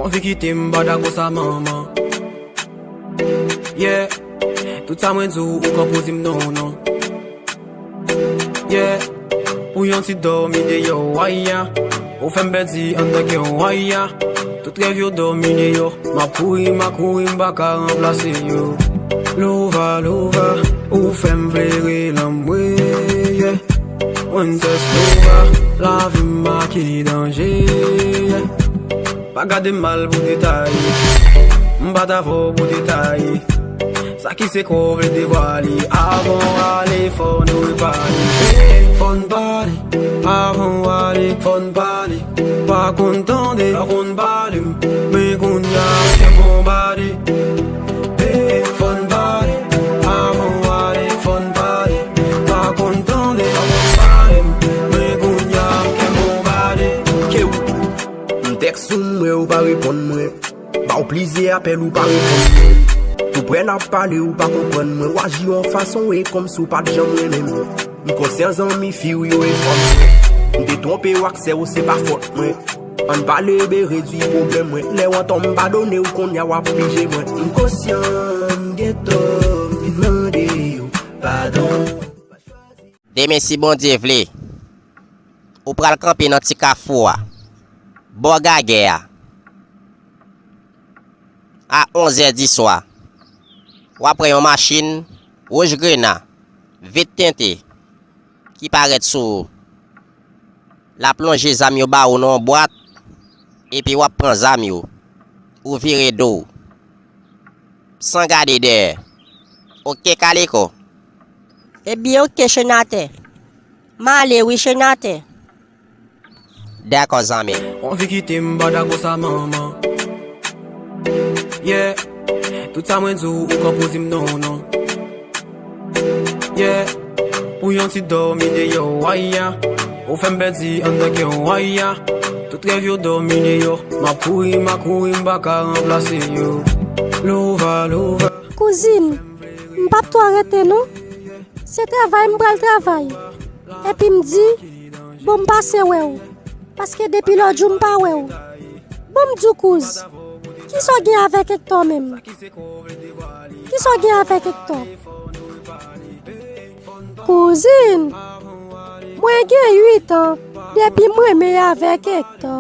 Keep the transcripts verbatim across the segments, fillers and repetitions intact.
Anvi kite m pa dakò sa manman. Yeah. Tout sa mwen di w, ou konpoze m non non. Yeah. Pou yon ti dòmi deyò, waya. Ou fè m pèdi anndan kè w, waya. Tout rèv yo dòmi deyò. M ap kouri, m ap kouri, m pa ka ranplase yo. Lova, lova, ou fè m vle rele anmwe, yeah. Princess Lova, lavi m make danje, yeah. Pa gade m mal pou detay. M pa t avè w pou detay. Sa ki sekrè w vle devwale. Avan w ale, fò nou repale. Fò n pale. Avan w ale, fò n pale. Pa konn tande, pa konn pale m. Men kounye a, m gen bon body. Fò n pale. Avan w ale, fò n pale. Pa konn tande, pa konn pale m. Men kounye a, m gen bon body. Kew. M tèks ou, m wè ou pa reponn mwen. Ba w plizyè apèl ou pa reponn mwen. Tou prè n ap pale ou pa konprann mwen. W aji yon fason e kòmsi w pa t janm renmen m. M konsyan zanmi fi w yo e fanm mwen. M te twonpe w ak sè w, se pa fòt mwen. Ann pale, bebe, redwi pwoblèm mwen. Lè w antò m padone w, kounye a w ap pije mwen. M konsyan m gen tò, m vin mande w padon. Demen, si Bondye vle, ou pral kanpe nan ti kafou a, bò Gagè a, a onzè diswa. W ap wè yon machin wouj grena, vit tente, ki parèt sou ou. L ap lonje zam yo ba ou nan yon bwat, epi w ap pran zam yo. Ou vire do w, san gade dèyè. Oke, Kaliko. Ebyen, oke, Senatè. M ale wi, Senatè. Dakò, zanmi m. Ou anvi kite m pa dakò sa manman. Yeah. Tout sa mwen di w, ou konpoze m non non. Yeah. Pou yon ti dòmi deyò, waya. Ou fè m pèdi anndan kè w, waya. Tout rèv yo dòmi deyò. M ap kouri, m ap kouri, m pa ka ranplase yo. Lova, lova. Kouzin, m p ap twò rete non. Se travay m pral travay. Epi m di, bon, m pase wè w. Paske depi lòt jou m pa wè w. Bon, m di w, kouz, kisa w gen avèk Ektò menm? Kisa w gen avèk Ektò? Kouzin, mwen gen uit an depi m renmen avèk Ektò.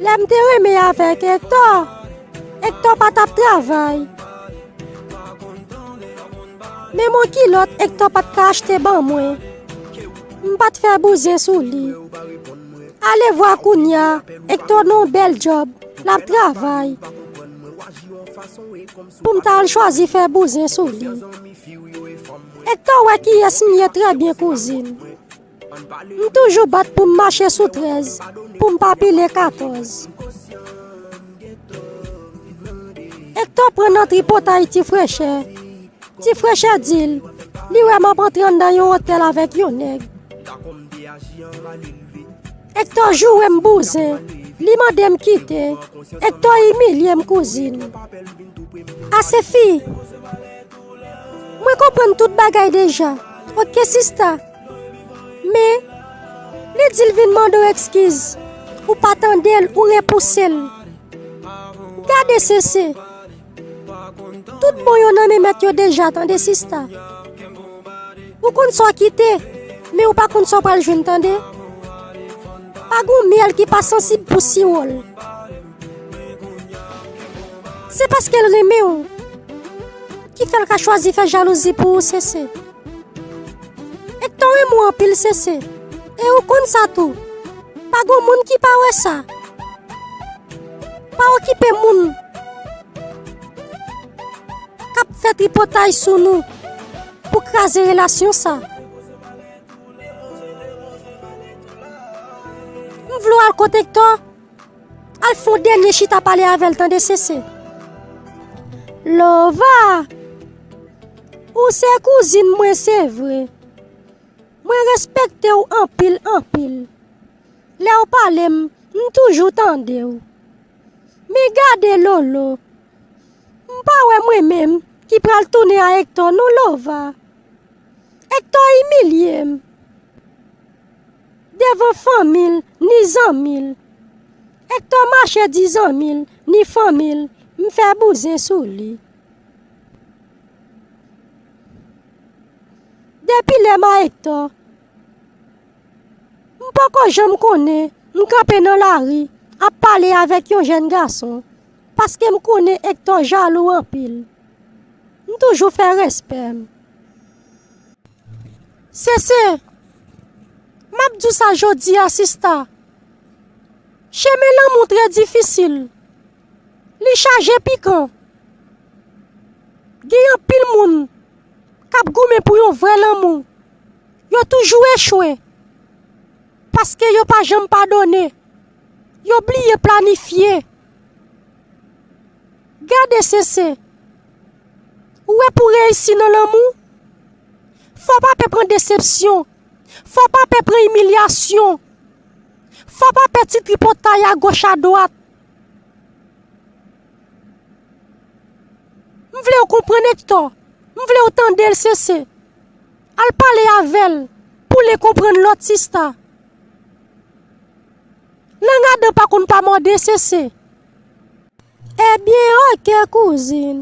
Lè m te renmen avèk Ektò, Ektò pa t ap travay. Menm yon kilòt Ektò pa t ka achte ban mwen. M pa t fè bouzen sou li. Alevwa kounye a, Ektò nan yon bèl djòb, l ap travay. Pou m ta al chwazi fè bouzen sou li. Ektò wè kiyès m ye trè byen, kouzin. M toujou bat pou m mache sou trèz, pou m pa pile katòz. Ektò pran nan tripotay Ti Frechè. Ti Frechè di l, li wè m ap antre anndan yon otèl avèk yon nèg. Ektò joure m bouzen, li mande m kite. Ektò imilye m, kouzin. Ase fi, mwen konprann tout bagay deja. Oke, sista. Men, li di l vin mande w ekskiz. Ou pa tande l, ou repouse l. Gade, Sese. Tout bon yo nan men mèt yo deja, tande, sista. Ou konn sa w kite, men ou pa konn sa w pral jwenn, tande. Pa gon myèl ki pa sansib pou siwo l. Se paske l renmen w ki fè l ka chwazi fè jalouzi pou ou, Sese. Ektò renmen w anpil, Sese. E ou konn sa tou. Pa gon moun ki pa wè sa. Pa okipe moun k ap fè tripotay sou nou pou kraze relasyon sa. M vle w al kot Ektò, al fè yon dènye chita pale avè l, tande, Sese. Lova, ou se kouzin mwen, se vre. Mwen respekte w anpil, anpil. Lè w pale m, m toujou tande w. Men gade Lolo. M pa wè mwen menm ki pral tounen a Ektò non, Lova. Ektò imilye m. Devan fanmi l, ni zanmi l. Ektò mache di zanmi l, ni fanmi l, m fè bouzen sou li. Depi lè m a Ektò, m poko janm konnen m kanpe nan lari ap pale avèk yon jèn gason, paske m konnen Ektò jalou anpil. M toujou fè respè m. Sese, m ap di w sa jodi a, sista. Chemen lanmou trè difisil. Li chaje pikan. Gen anpil moun k ap goumen pou yon vrè lanmou. Yo toujou echwe. Paske yo pa janm padone. Yo bliye planifye. Gade, Sese. Ou wè, pou reyisi nan lanmou, fò w pa pè pran desepsyon. Fò w pa pè pran imilyasyon. Fò w pa pè ti tripotay agòch adwat. M vle w konprann Ektò. M vle w tande l, Sese. Al pale avè l pou l konprann lòt sista. Lang adan pa konn pa mòde, Sese. Ebyen, oke, kouzin.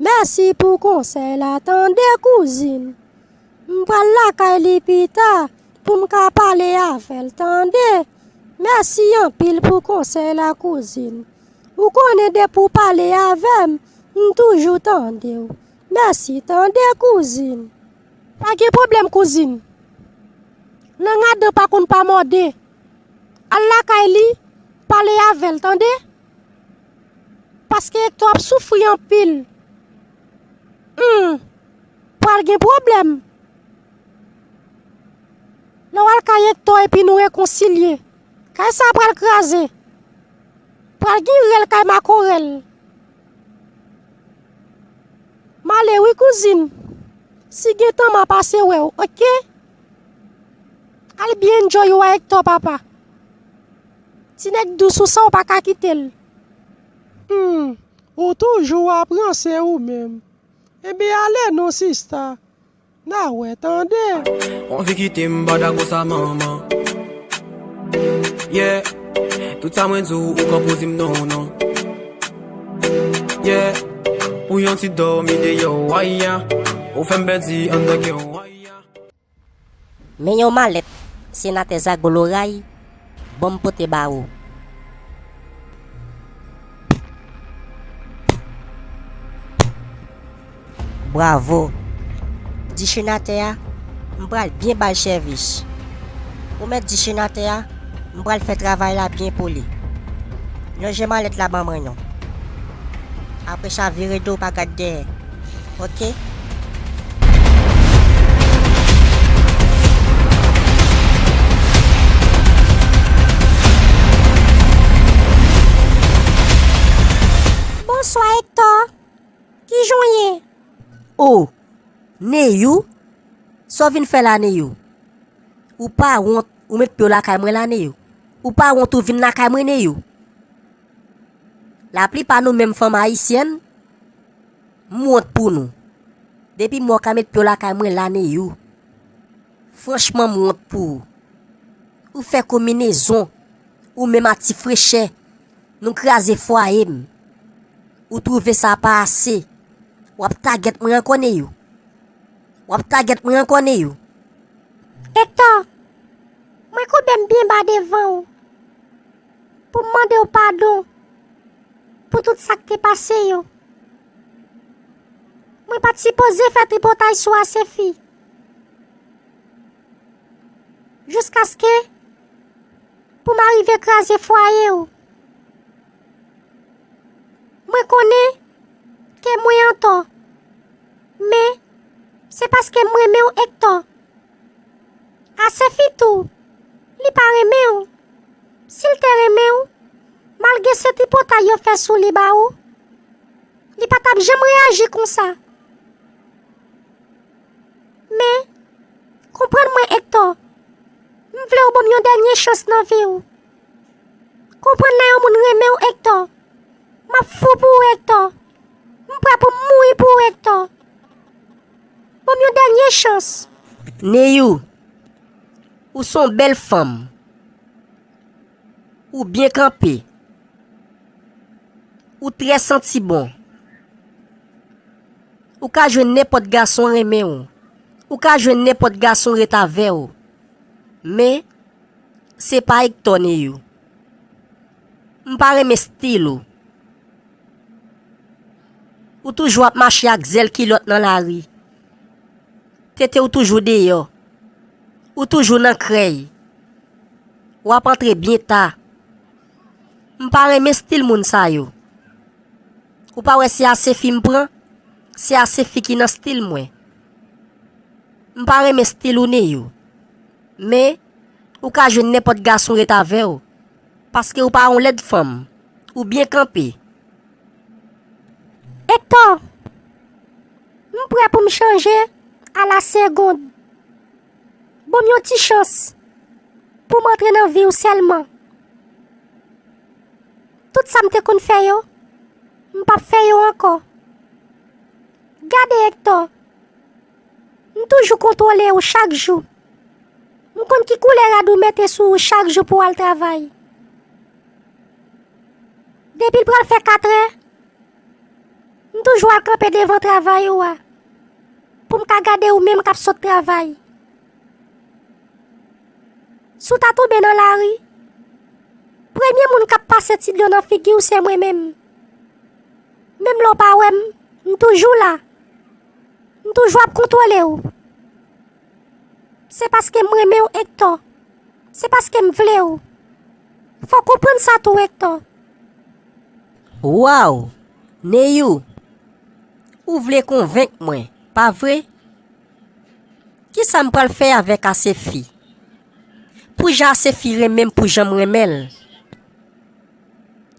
Mèsi pou konsèy la, tande, kouzin. M pral lakay li pita pou m ka pale avè l, tande. Mèsi anpil pou konsèy la, kouzin. Ou konnen depi w pale avè m, m toujou tande w. Mèsi, tande, kouzin. Pa gen pwoblèm, kouzin. Lang adan pa konn pa mòde. Al lakay li, pale avè l, tande. Paske Ektò ap soufri anpil. Hmm, pral gen pwoblèm. Lè w al kay Ektò epi nou rekonsilye, kay sa a pral kraze. Pral gen rèl kay makorèl. M ale wi, kouzin. Si gen tan, m a pase wè w, oke? Al byen enjoy ou a Ektò, papa. Ti nèg dous ou sa, ou pa ka kite l. Hmm, ou toujou ap ranse ou menm. Ebyen, ale non, sista. N a wè, tande. Ou anvi kite m, m pa dakò sa, manman. Yeah, tout sa mwen di w, ou konn pou di m non, non. Yeah, pou yon ti dòmi deyò, waya. Ou fè m pèdi anndan kè w, waya. Men yon malèt, senatè Zago Loray, ban m pote ba ou. Bravo. Di senatè a, m pral byen ba l sèvis. Ou mèt di senatè a, m pral fè travay la byen pou li. Lonje malèt la ban mwen non. Apre sa, vire do, pa gad dèyè. Oke? Bonswa, Ektò. Kijan w ye? O, Neyou? Sa w vin fè la, Neyou? Ou pa wont, ou met pye w lakay mwen la, Neyou? Ou pa wont ou vin lakay mwen, Neyou? Laplipa nou menm fanm ayisyèn, m wont pou nou. Depi m wè w ka met pye w lakay mwen la, Neyou. Franchman, m wont pou ou. Ou fè konbinezon, ou menm ak ti frechè, nou kraze fwaye m. Ou twouve sa pa ase. W ap tagèt mwen ankò, Neyou. W ap tagèt mwen ankò, Neyou. Ektò, mwen koube m byen ba devan w pou m mande w padon pou tout sa k te pase yo. Mwen pa t sipoze fè tripotay sou Asefi. Jiskaske pou m arive kraze fwaye w. Mwen konnen ke mwen antò, men se paske m renmen w, Ektò. Asefi tou, li pa renmen w. Si l te renmen w, malgre se tripotay yo fè sou li ba ou, li pa t ap janm reyaji konsa. Men, konprann mwen, Ektò. M vle w ban m yon dènye chans nan vi w. Konprann lè yon moun renmen w, Ektò. M ap fou pou ou, Ektò. M prè pou m mouri pou ou, Ektò. Ban m yon dènye chans. Neyou, ou se yon bèl fanm. Ou byen kanpe. Ou trè santi bon. Ou ka jwenn nenpòt gason renmen w. Ou ka jwenn nenpòt gason ret avè w. Men, se pa Hector Neyou. M pa renmen stil ou. Ou toujou ap mache ak zèl kilòt nan lari. Tete w toujou deyò. Ou toujou nan krèy. W ap antre byen ta. M pa renmen stil moun sa yo. Ou pa wè se Asefi m pran? Se Asefi ki nan stil mwen. M pa renmen stil ou Neyou. Men, ou ka jwenn nenpòt gason ret avè w. Paske ou pa yon lèd fanm. Ou byen kanpe. Hector, m prè pou m chanje a la segond. Ban m yon ti chans pou m antre nan vi w sèlman. Tout sa m te konn fè yo, m p ap fè yo ankò. Gade Hector, m toujou kontwole w chak jou. M konn ki koulè rad ou mete sou ou chak jou pou w al travay. Depi l pral fè katrè, m toujou al kanpe devan travay ou a, pou m ka gade ou menm k ap sot travay. Si w ta tonbe nan lari, premye moun k ap pase ti dlo nan figi w se mwen menm. Menm lè w pa wè m, m toujou la. M toujou ap kontwole w. Se paske m renmen w, Hector. Se paske m vle w. Fò w konprann sa tou, Hector. Waw! Neyou, ou vle konvenk mwen, pa vre? Kisa m pral fè avèk Asefi? Pou jan Asefi renmen m, pou jan m renmen l,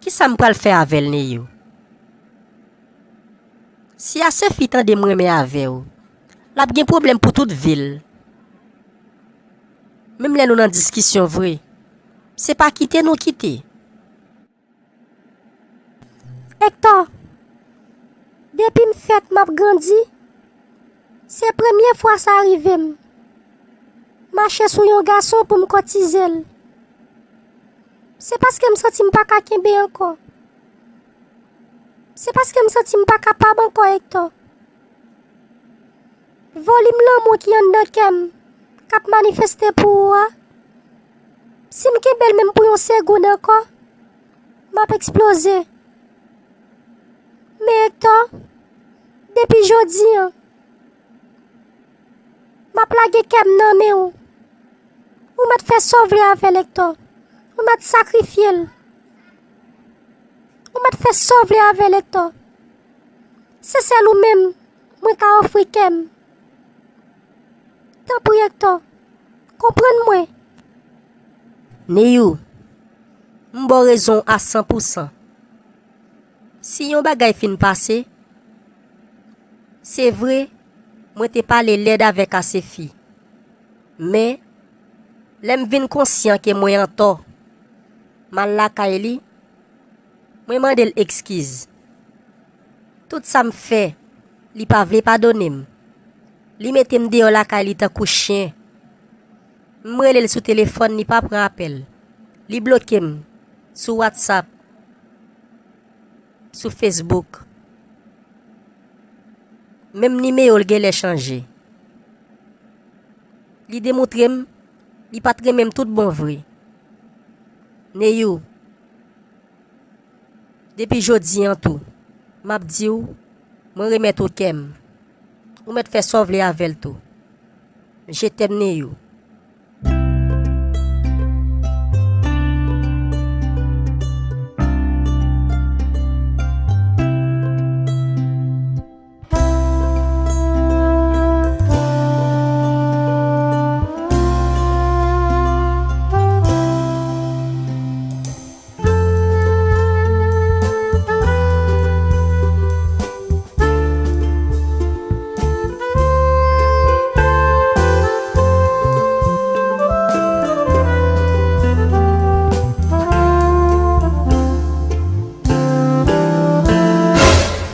kisa m pral fè avè l, Neyou? Si Asefi tande m renmen avè w, l ap gen pwoblèm pou tout vi l. Menm lè nou nan diskisyon vre, se pa kite nou kite. Hector, depi m fèt m ap grandi, se premye fwa sa rive m. Mache sou yon gason pou m kòtize l. Se paske m santi m pa ka kenbe ankò. Se paske m santi m pa kapab ankò, Hector. Volim lanmou ki anndan kè m k ap manifeste pou ou a, si m kenbe l menm pou yon segonn ankò, m ap eksploze. Men Hector, depi jodi a, m ap lage kè m nan men w. Ou mèt fè sa w vle avè l, Hector. Ou mèt sakrifye l. Ou mèt fè sa w vle avè l, Hector. Se sèl ou menm mwen ka ofri kè m. Tanpri, Hector, konprann mwen. Neyou, m ba w rezon a san pou san. Si yon bagay fin pase, se vre, mwen te pale lèd avèk Asefi. Men, lè m vin konsyan ke mwen antò, m al lakay li, mwen mande l ekskiz. Tout sa m fè, li pa vle padone m. Li mete m deyò lakay li tankou chen. M rele l sou telefòn, li pa pran apèl. Li bloke m sou WhatsApp, sou Facebook. Menm nimewo l genlè chanje. Li demontre m li pa t renmen m tout bon vre. Neyou, depi jodi an tou, m ap di w, mwen remèt ou kè m. Ou mèt fè sa w vle avè l tou. Je t'aime, Neyou.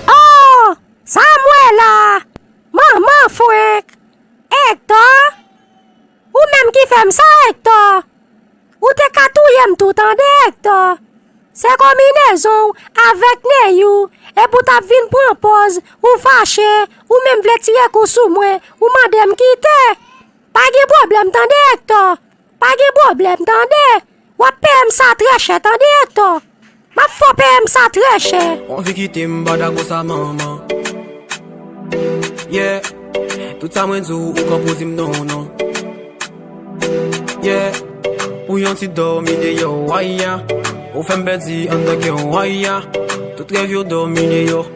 Oh! Sa m wè la! Manman frenk! Hector! Ou menm ki fè m sa, Hector! Ou te ka touye m tou, tande, Hector! Se konbinezon w avèk Neyou, epi w t ap vin pran pòz, ou fache, ou menm vle tire kou sou mwen, ou mande m kite. Pa gen pwoblèm tande Hector, pa gen pwoblèm tande. W ap peye m sa trè chè tande Hector. M ap fè w peye m sa trè chè. Ou anvi kite m, m pa dakò sa manman. Yeah, tout sa mwen di w, ou konn pou di m non, non. Yeah, pou yon ti dòmi deyò, waya. Ou fè m pèdi anndan kè w, waya. Tout rèv yo dòmi deyò.